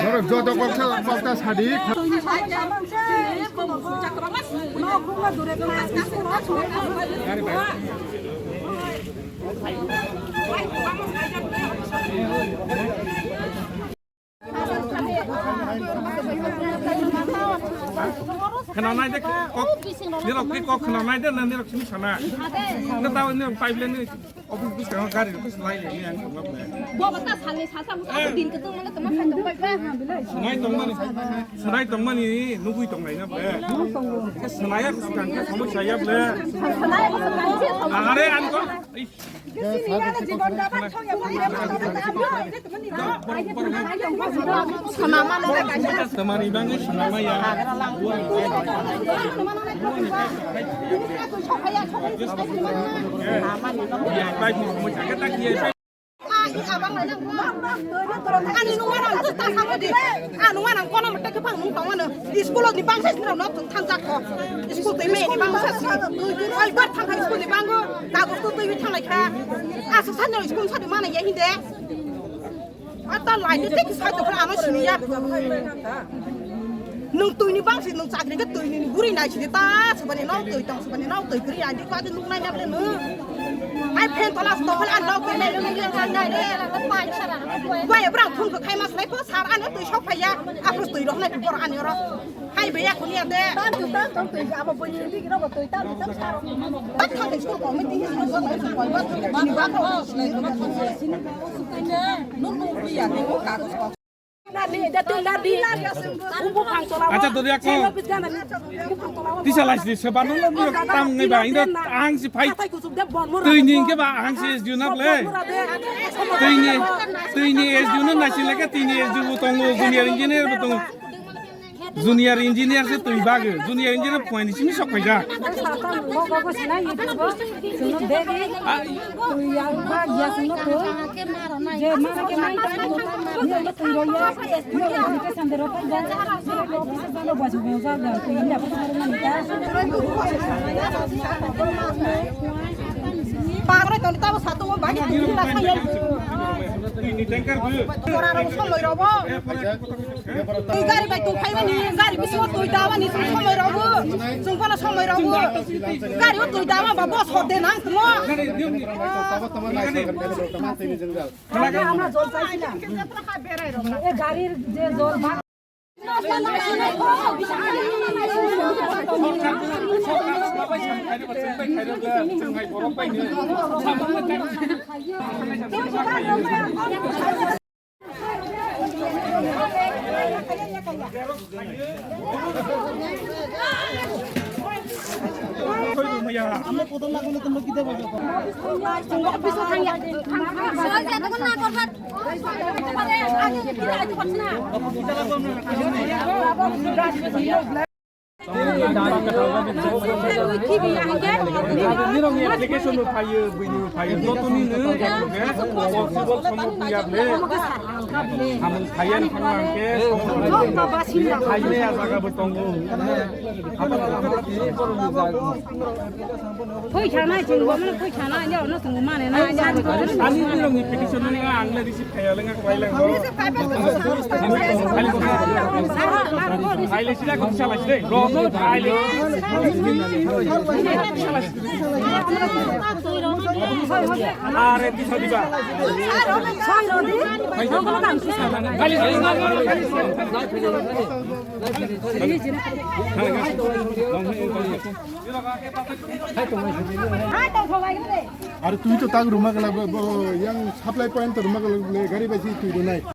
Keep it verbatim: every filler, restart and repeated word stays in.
Norok joto koksa koksa sadi. Khwnanai de kok, nirok ke kok khwnanai de, na nirok sini sana. Na tahu nirok pipeline ni office bus kang gari bus lai le ni ang tongma ble. Bobo ta salni sasa mo ta din ke tong mana tong mana tong bai ba. Sunai tongmani, sunai tongmani nugui tongnai na ble. Ke sunai ya kang ke somosya ya ble. Are ang ko. Tamari bangwi swnamaya. Ani nungma nang ta sa di. Anu nungma nang kono mate ke pang nung tong ano. School ni bangsa sira no thang jak ko. School te me ni bangsa si. Oi bar thang school ni bango. Kagus to twi thang lai kha. Asa sa no school sa di mana ya hinde. Ata lai de tek sai to ano sini ya. Nung twi ni bangsi nung chakri ke twi ni guri nai sini ta subani nau twi tong subani nau twi guri andi ko adi nung nai na ble nung. Ai phen tola sto hal an nau twi nai nung nai nai nai re la pai sara. Bai brang thun ko khai mas nai ko sar an twi sok phai ya. Apro twi rok nai bor an ro. Hai be ya khuni ate. Tam tu tam tam twi abo bani ni ro twi tam tam sar. Tak thang school ko mi ti ni ko ko ko ni ba ko. Nung nung ri ya ni ko ka ko. Acha dori ako. Tisa lasi se ba nolo mo tam ngai ba inda ang si phai. Twi ni ke ba ang si S D U na ble. Twi ni twi ni S D U na nasi leke twi ni S D U bo tongo, junior engineer bo tongo. Junior engineer se twi bage, junior engineer point simi sok paija. Pagre toni tabo satu mo bagi tila saya. Ini tanker bu. Tora ro somoi robo. Twi gari bai tong phai mani, gari bisingo twi da mani, chwng somoi rw bo, chwng phano somoi rw bo. Gari o twi da ma ba bus hor de nang tmo. Tamo tamo nai sa kan tamo tamo tini jenggal. Ama jol paisi na. E gari je jol ba. Nirok ni application bo phaio, buini bo phaio, joto ni no possible sombo kuya ble. Samung phaiya ni thangma hwnkhe, phaimaya jaga bo tongo. Phaisa nai chwng bo mano phaisa nai, ya no chwng mane nai. Ani nirok ni application no ang le receive Khaile sila ko sala sile. Ro, ro, khaile. Are, tisa diba. Khaile, khaile. Are twi to tag ruma gala bo, bo, yang supply point to ruma gala le gari bai si twi do nai.